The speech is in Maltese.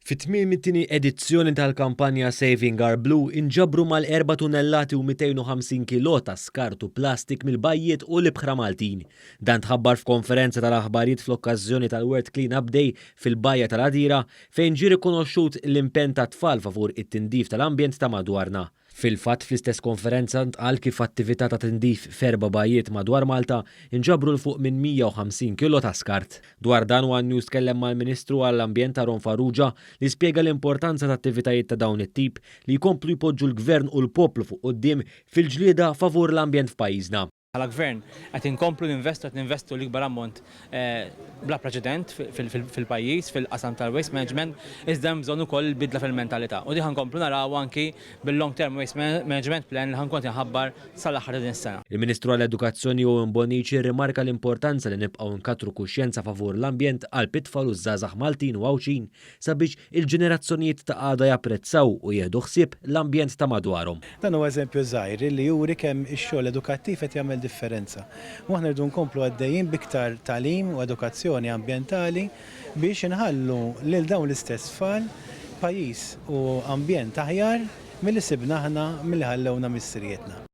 Fi tmiem it-tieni edizzjoni tal-kampanja Saving Our Blue inġabru mal-erba' tunnellati u 250 kilo ta' skart u plastik mill-bajjiet u l-ibħra Maltin. Dan tħabbar f'konferenza tal-aħbarijiet fl-okkażjoni tal-World Clean Up Day fil-Bajja tal-Għadira fejn ġie rikonoxxut l-impenn tat-tfal favur it-tindif tal-ambjent ta' madwarna. Fil-fatt, fl-istess konferenza ntqal kif attività ta' tindif f'erba' bajjiet madwar Malta nġabru 'l fuq minn 150 kilo ta' skart. Dwar dan one News tkellem mal-Ministru għall-Ambjent Aaron Farrugia li spjega l-importanza ta' attivitajiet ta' dawn it-tip li jkomplu jpoġġu l-Gvern u l-poplu fuq quddiem fil-ġlieda favur l-ambjent f'pajjiżna. Bħala Gvern qed inkomplu ninvestu, qed ninvestu l-ikbar ammont bla preċedent fil-pajjiż fil-qasam tal-waste management, iżda hemm bżonn ukoll bidla fil-mentalità. U din ħa nkomplu narawha anki bil-long term waste management plan li ħa nkun qed inħabbar sal-aħħar ta' din is-sena. Il-Ministru għall-Edukazzjoni Owen Bonnici rrimarka l-importanza li nibqgħu nkattru kuxjenza favur l-ambjent qalb it-tfal u ż-żgħażagħ Maltin u Għawdxin sabiex il-ġenerazzjonijiet ta' għada japprezzaw u jieħdu ħsieb l-ambjent ta' madwarhom. Dan huwa eżempju żgħir li juri kemm ix-xogħol edukattiv qed jagħmel differenza. U aħna rridu nkomplu għaddejjin b'iktar tagħlim u edukazzjoni ambjentali biex inħallu lil dawn l-istess tfal pajjiż u ambjent aħjar milli sibna aħna milli ħallewna missirijietna.